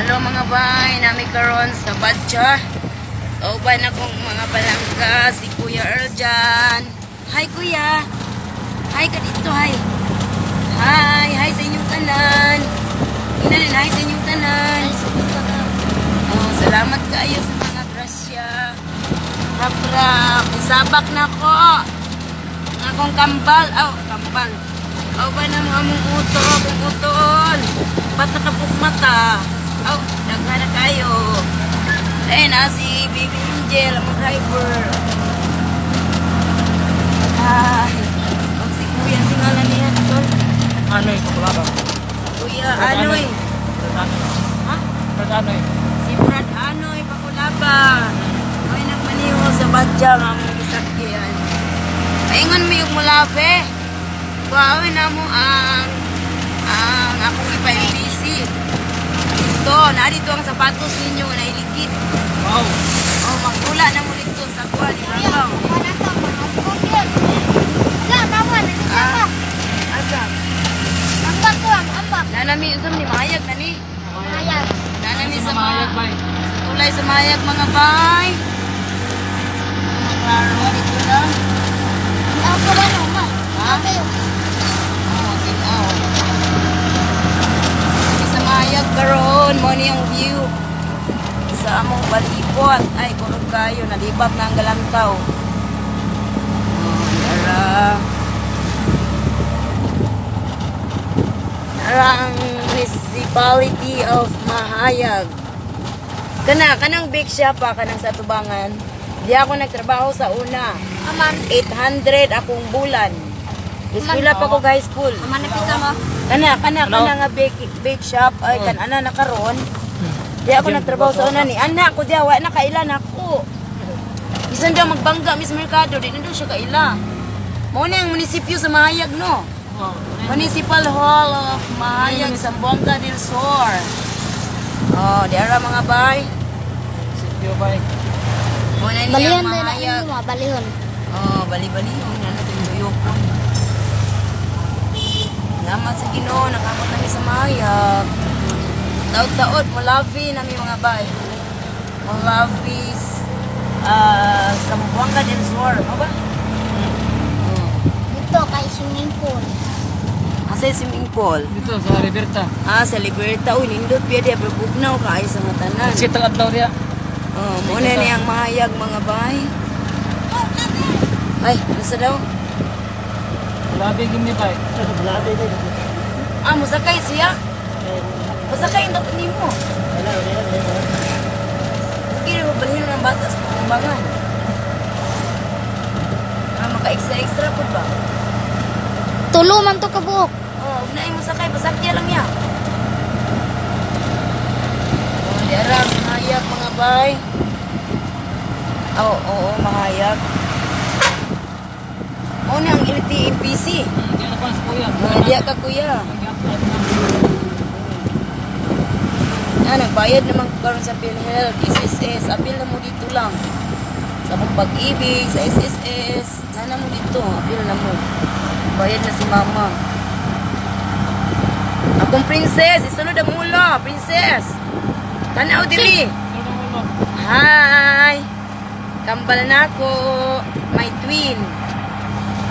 Hello, mga bay, nami karon sa Badja. Kauban akong mga palangga, si Kuya Earl dyan. Hi, Kuya. Hi ka dito, hi. Hi, hi sa inyong tanan. Inalin, hi sa inyong tanan. Oh, salamat kayo sa mga grasya. Rap-rap, isabak na ko. Ang akong kambal, aw, kambal. Aw ba na mga among uto, akong utol. Ba't nakapuk mata? Aw, daghan na kayo. Eh, na si Baby Angel, ang driver. Ay, og si Kuya, si ngalan niya, tol. Anoy, pakulaba. Kuya Anoy. Brad Anoy. Ha? Brad Anoy. Si Brad Anoy Pakulaba. Ay, nagmaniho sa badya nga among gisakyan. Paingon mo yung mulafe. Kuhaon na mo ang akong ipa-LBC. Dito, na dito ang sapatos ninyo nga nailikit. Wow. Oh, magtula na mo dito sa kuha ni Rakaw. Ah, asa? Nanami usam ni Mayag na ni. Nanami sa mga Mahayag, bay. Sa tulay sa Mayag, mga bay. Mga klaro dito lang. Ha? Oh, tinaw. Kami sa Mayag karon, mo ni ang view sa among palipot. Ay, kurog kayo, nalipat na ang galantaw. Oh, dara. Dara ang Municipality of Mahayag. Kana, kanang big shop pa, kanang sa tubangan. Di ako nagtrabaho sa una. 800 akong bulan. Eskwela pa ko high school. Kana kana Ano? kana nga bake bake shop ay kan ana na karon. Di ako nagtrabaho sa una ni anak ko diya wa na kaila nako. Bisan daw magbangga Miss Mercado di na daw siya kaila. Mao ni ang munisipyo sa Mahayag, no. Oh. Municipal Hall of Mahayag, Zamboanga del Sur. Oh, di ara, mga bay. Sitio, bay. Mao na ni ang Mahayag. Balihon. Oh, bali-balihon na natin buyokon. Salamat sa Ginoo, nakamot nami sa Mahayag. Taod-taod, mulavi nami, mga bay. Mulavi Zamboanga del Sur, mo ba? Oh. Dito kay swimming pool. Asa yung swimming pool? Dito sa Liberta. Ah, sa Liberta. Uy, nindot piya diya, pero bugnaw kaayo sa matanan. Sit ang adlaw diya. Oh, muna ni ang Mahayag, mga bay. Ay, ano sa daw? Labi gini, bay. Labi gini. Ah, musakay siya? Musakay ang dapat nimo. Kira mo balhin ng bata sa pangumbangan. Ah, maka-extra-extra po ba? Tulo man to kabuok. Oh, huwag na mo sakay, pasakya lang niya. Oh, di ara, mahayag, mga bay. Oo, oo, mahayag. Oh, na ang LTMPC. Hindi na pa sa kuya. Ah, diya ka, kuya. Ah, nagbayad naman ko karon sa PhilHealth, SSS. Apil na mo dito lang. Sa akong Pag-IBIG, sa SSS. Nana mo dito, apil na mo. Bayad na si mama. Akong princess, isunod ang ulo, princess. Tanaw diri. Hi. Kambal na ako. My twin.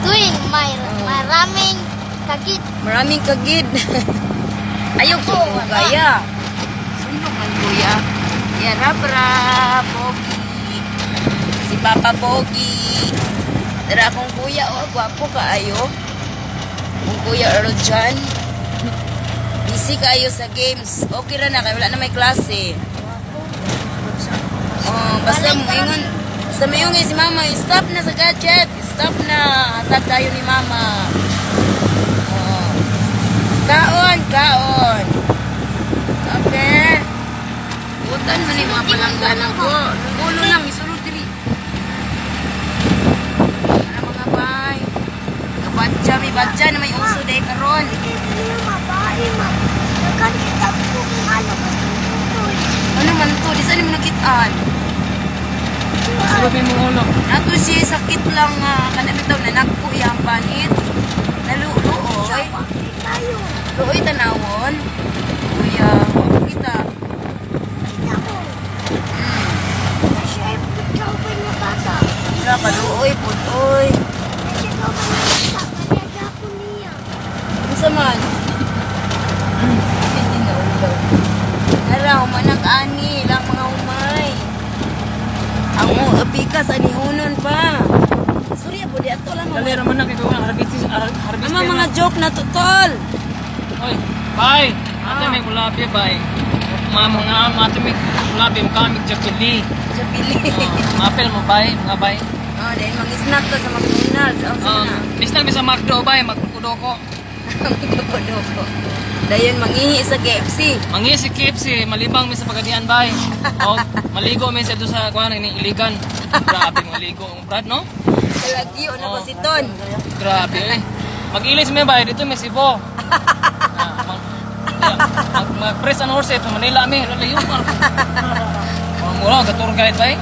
Tuwing may maraming kagit. Maraming kagid. Ayaw ko Oh, wala. kaya. Sunog man, kuya. Yeah, rabra, pogi. Si Papa Pogi. Tara akong kuya, oh, gwapo kaayo. Akong kuya Earl John. Busy kaayo sa games. Okay ra na kay wala na may klase. Oh, basta mo ingon, basta mo ingon si Mama, stop na sa gadget. Stop na. Hatag tayo ni Mama. Oh. Kaon, kaon. Okay. Butan man ni mga palanggana ko. Ulo lang, isulod diri. Ano, mga bay? Kabatya, may batya na may uso day karon. Ano man to? Di saan mo nakitaan? Sulod mo ulo. Nato siya sakit lang nga kana bitaw na nagpo iyang panit. Naluoy. Luoy tanawon. Kuya, wa ko kita. Wa nag-ani lang mga umay. Ang bikas anihunon pa. Surya po di ato lang Dali mga. raman na kay kuan harvest harvest. Ama mga joke na to, tol. Oy, bye. Ate may kulabi bye. Mamo nga ate may kulabi kami japili. Sa pili. Oh, mapel mo bay, mga bay. Oh, dahil mag-snack to sa McDonald's. Ang Um, sana. bis na sa McDo bay, magkudoko. Doko-doko. Dayon mangihi sa KFC. Mangi si KFC, malibang mi sa pagadian bay. O maligo mi sa do sa kuan ni iligan. Grabe maligo ang Brad, no? Kalagyo na Oh. ba si Ton? Grabe eh. Mag-ilis mi bay dito mi Cebu. Ah, mag, yeah, mag, mag press and horse sa Manila mi, layo pa. Oh, mura ka tour guide bay.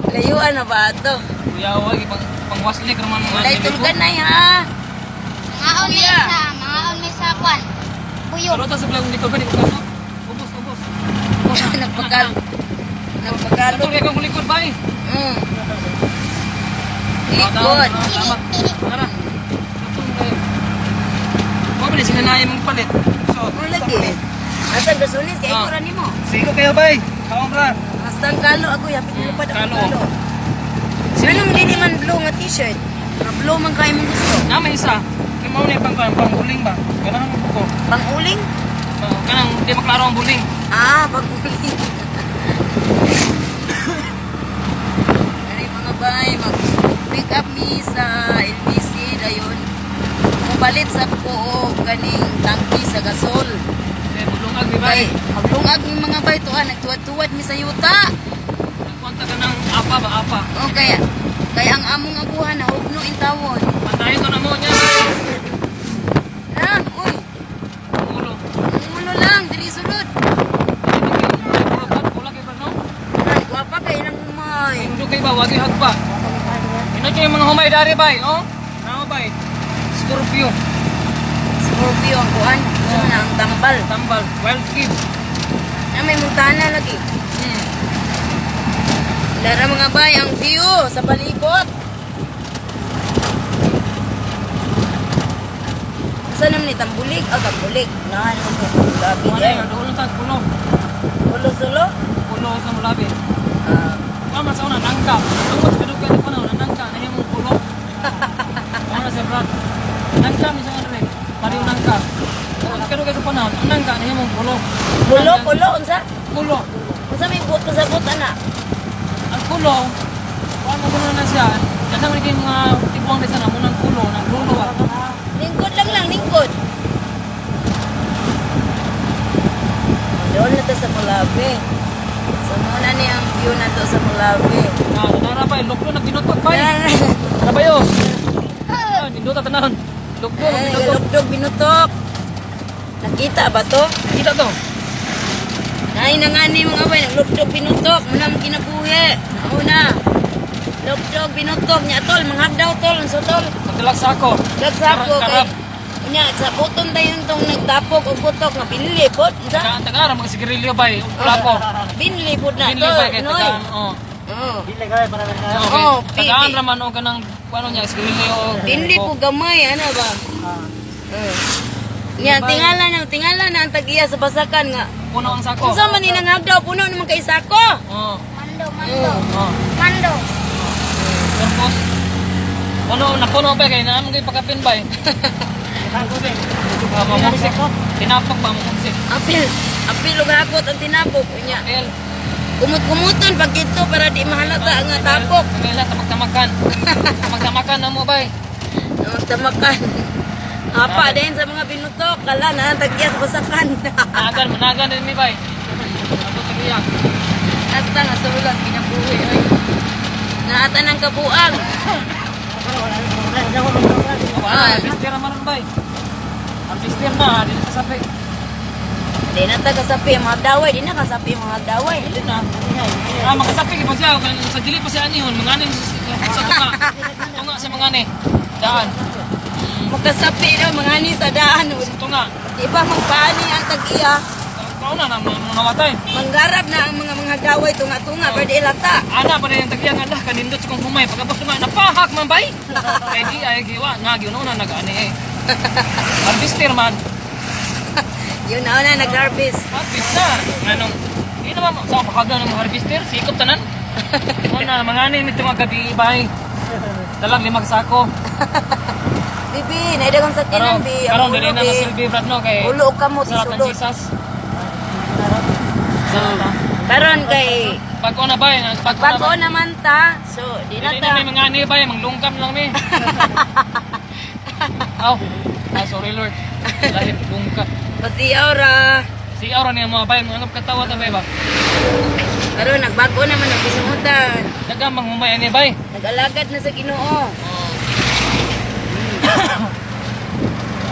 Layuan na ba ato? Kuya oy, pang pangwaslik raman mga Walay tulgan na ha. Mangaon may sa, mangaon may sa kwan. Buyog. Pero ta sa vlog likod ba di ko kato. Ubos, ubos. Nagpakal. Nagpakalo. Tour guide kong likod bay. Likod. Tama. Tara. Wa ba ni sinanay mong palit? So, Ano lagi? Asa gasulis kay Ah. ko nimo. Sigo kayo bay. Kaon ra. Hasta ang kalo ako yapit mo pa Kalo. kalo. Anong dili man blue nga t-shirt? Nga blue man kay mong gusto. Na may isa. Kay mao na pang pang buling ba? Ganahan mo ko. Pang-uling? Kanang di maklaro ang buling. Ah, pang-uling. Ari mga bay, mag pick up me sa LBC dayon. Mupalit sa ko og kaning tangki sa gasol. Kay bulungag di bay. Kay maglungag mi mga bay tuan, nagtuwad-tuwad mi sa yuta. Nagkwanta ka ng apa ba apa. O kaya kaya ang among abuhan na hugno in tawon. Pantayin to na mo niya. Lang, uy, Ulo. ang ulo lang diri sulod. Wala kay ba no? Ay, gwapa kay nang humay. Hindi kay ba wagi hagpa. Ino yung mga humay dari bay, oh. Namo bay. Scorpio, Scorpio ang kuan, sa na ang tambal. tambal, wild kid. Na may montana lagi. Lara mga bay, ang view sa palibot. Saan naman ni Tambulig? Ah, Tambulig. Nahan mo ko. Labi Wala eh. yun, doon lang pulo. Sulo-sulo? Pulo sa mulabi. Ah, Wa man sa una nangka. Ang mas kadugay ko na nangka na himong pulo. Wala sa brad. Nangka mi sa andre. Pareho nangka. Ang kadugay sa panahon, ang nangka na himong pulo. pulo, pulo, unsa? Pulo. Unsa may buot pasabot ana? Ang pulo, kuan mo kuno na siya. Kasi man kay mga tibuang di sana munang pulo, nang lulo ba. Lingkod lang lang, lingkod. Doon na to sa Pulabi. So muna ni ang view na to sa Pulabi. Ah, nara pa, luklo na pinutok pa. Tara ba yo? Ah, nindota tanan. Luklo na Ay, pinutok. lugdog binutok. Nakita ba to? Kita to. Nay na nga ni mga bay, naglugdog binutok. Muna mong kinabuhi. Nauna. Lugdog binutok niya tol, manghagdaw tol, unsa tol? Magdalag sako. Lagsako kay Karap. Unya sa buton dayon tong nagtapok og butok nga binli pod, unsa? Tagaan tagara mga sigarilyo bay, ug pulako. Binli pod na Binli tol. bay kay Noy. tagaan. Oh. Oh. Okay. Oh, Tagaan ra man og kanang ano niya sigarilyo. Binli po gamay ana ba? Oh. Nya tingala na ang tag-iya sa basakan nga. Puno ang sako. Unsa man ni nanghagdaw puno naman kay sako. Oh. Mando, mando. Oh. Mando. Tapos puno na puno bay kay naam kay pagkapin bay. Mamuksik. Tinapok ba mamuksik. Apil, apil ug hakot ang tinapok unya. El. Kumot-kumuton pag dito para di mahalata nga tapok. Kamila tamak-tamakan. Tamak-tamakan na mo bay. Magtamakan. Apa din sa mga binutok, kala na ang tag-iya sa basakan. Managan, managan din mi bay. Ako tagiyak. Hasta nga sa ulas kinabuhi oy. Naata ng kabuang. Ah, harvester naman ron bay. Harvester na, di na kasapi. Di na ta kasapi ang mga daway, di na kasapi ang mga daway. Di na. Ah, makasapi kay pa siya sa dili pa siya anihon, mga ani sa tunga. Tunga sa mga ani. Daan. Makasapi daw mga ani sa daan. Sa tunga. Di ba magpaani ang tag-iya? Kauna na mga nawatay. Manggarab na ang mga mga daway tunga-tunga pero di lata. Ana pa rin ang tagiyang ala kanindot sa kong humay pagkabos tunga napahak man bay. Kay di ay giwa na gyud na nag-ani eh. Harvester man. Yun na na nag-harvest. Harvest na. Nganong di naman sa pakaga ng mga harvester, sikop tanan. Mo na mangani nito mga gabi, bay. Dalang limang sako. Bibi, naidagang sa Karon, kinan, bi. Ang karon ulo, dili na bi. masilbi, brad, no, kay Ulo ka mo, sa isulod. Jesus. So, Karon kay pag-o na, bay, pag-o na bago bay. naman ta. So, di na Dili ta. na may mga ani, bay, manglungkam lang mi. Aw, ah, sorry Lord. Lahit lungka. Pati aura. Si Aura niya mga bay, mga katawa ta, bay ba. Karon nagbago naman ang binuotan. Daghang manghumay ani, bay. Nag-alagad na sa Ginoo.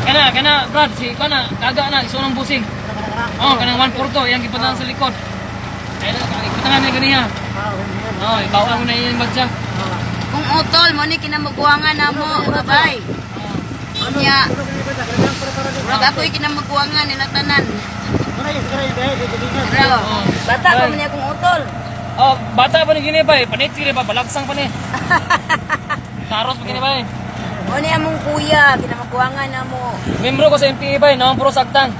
Kana kana, Brad, si kana kaga na iso ng busing. Oh, kanang 142 yang giputan sa likod. Ay na iputangan na ganiya. Oh, ibawan mo na iyang bagsa. Kung utol mo ni kinamaguangan namo, babay. Unya. Murag ako'y kinamaguangan nila tanan. Pero, bata pa man niya akong utol. Oh, bata pa ni gini, bay, panit gini ba, balagsang pa ni. Taros pa gini, bay. Mo ni among kuya, kinamaguangan namo. Membro ko sa MPA, bay, naong puro sagtang.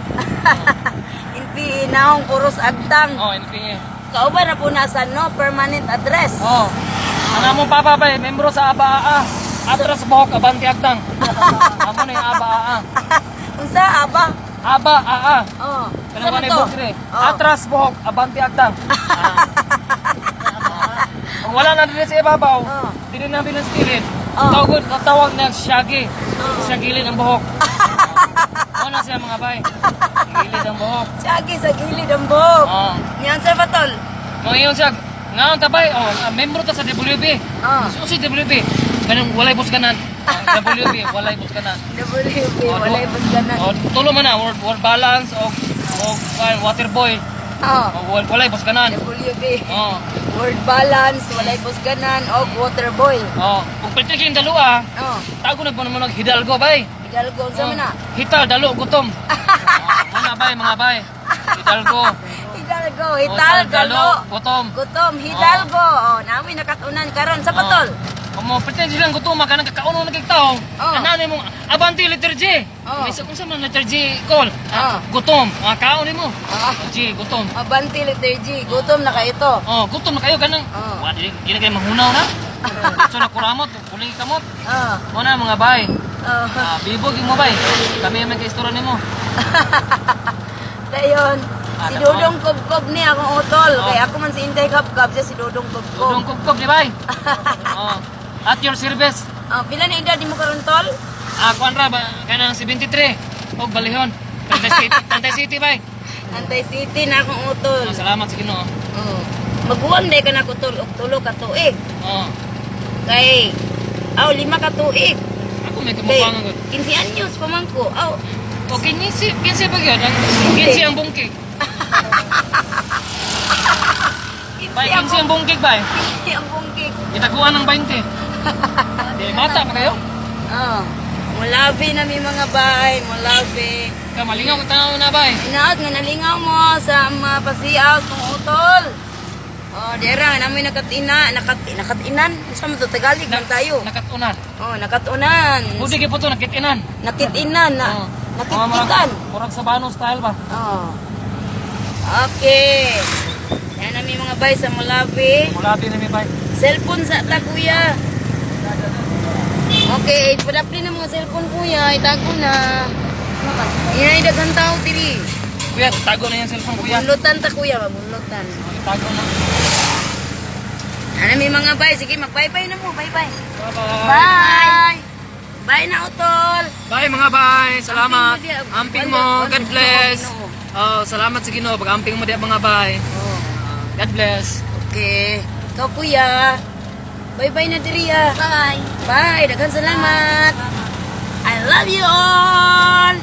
NPA naong puros agtang. Oh, NPA. Kauban na po nasa no permanent address. Oh. Ang among papa, bay, membro sa ABA AA. Atras buhok abante agtang. Amo na yung ABA AA. Unsa aba? ABA AA. Oh. Kanang Sa kanay to? bukre. Oh. Atras buhok abante agtang. Ah. Kung wala na dili sa ibabaw, Oh. dili na bilang spirit. Oh. Tawag tawag na shaggy. Sa gilid ang buhok. Oh. na siya, mga bay. Sa gilid ang buhok. Siyagi sa gilid ang buhok. Oh. Niyan sa patol. Mga iyon siya, ngaon ta, bay, oh, membro ta sa WB. Oh. So, si WB, kanang walay buskanan. Ah, WB, walay buskanan. WP, Oh, walay busganan. Oh, tulo man na, world balance o water boy. Oh. O, walay buskanan. WB. Oh. World balance, walay busganan, og water boy. Oh, kung pwede kayong dalawa, Oh. tago na po naman ng Hidalgo, bay. Hidalgo, unsa Oh, man na? Hital, dalo, gutom. Oh, muna, bay, mga bay. Hidalgo. Hidalgo, Oh, Hidalgo, dalo, gutom. Gutom, Hidalgo. Oh, nami nakatunan karon sa patol. Oh. Kung mo pretend silang gutom, kanang kakauno na kay tao. Oh. Anani mong abante letter G. Oh. May sa kung sa man letter G call. Oh. Ah, gutom. Ah, kaon nimo. Ah. G, gutom. Abante letter G, gutom na kayo to. Oh, gutom na kayo kanang. Oh. Wa dili gina kayo manghunaw na. So na kuramot, kuling kamot. Oh. Mo na, mga bay. Oh. Ah, bibog mo, bay. Kami man kay istorya nimo. Dayon, Ah, si tama. Dudong Kubkob ni akong utol. Oh. Kay ako man si Inday Kabkab, siya si Dudong Kubkob. Dudong kubkob di bay. Oh. At your service. Oh, pila na edad nimo karon, tol? Ah, kuan ra ba kanang 73 og balihon. Tantay City, Tantay City, bay. Antay City na akong utol. Oh, salamat sa Ginoo. Oh. Maguwang day ka na ko, tol, og tulo ka tuig. Oh. Kay aw 5 ka tuig. Ako may Kay kumukuha ko. 15 anyos pa man ko. Aw, O 15, 15 ba gyud? Ang 15 ang bungkig. 15 Bay, ang 15 ang bungkig, bay. 15 ang bungkig. Gitaguan ng 20. Di bata pa kayo. Oh. Mulabi na mi, mga bay, mulabi. Ka malingaw ka tanaw na, bay. Inaot nga nalingaw mo sa mga pasiaw kong utol. Oh, dera namin nakatina, nakatinan. Unsa man to Tagalog man tayo? Nakatunan. Oh, nakatunan. Budi gyud po to nakitinan. Nakitinan na. Oh. Nakitikan. Murag sa Bano style ba? Oh. Okay. Yan na mi, mga bay, sa Mulabi. Mulabi na mi, bay. Cellphone sa ta, kuya. Okay, padapli na mga cellphone, kuya, itago na. Yan ay daghan tao diri. Kuya, tago na yung cellphone, kuya. Bunlutan ta, kuya, mabunlutan. Tago na. Ano may mga bay, sige mag-bye-bye na mo, bye-bye. Bye-bye. Bye. Bye na, utol. Bye, mga bay. Salamat. Amping mo diya. Amping mo. God bless. Oh, salamat sa Ginoo pag amping mo diya, mga bay. Oh. God bless. Okay. Ikaw, kuya. Bye-bye na diri ah. Bye. Bye, daghan salamat. I love you all.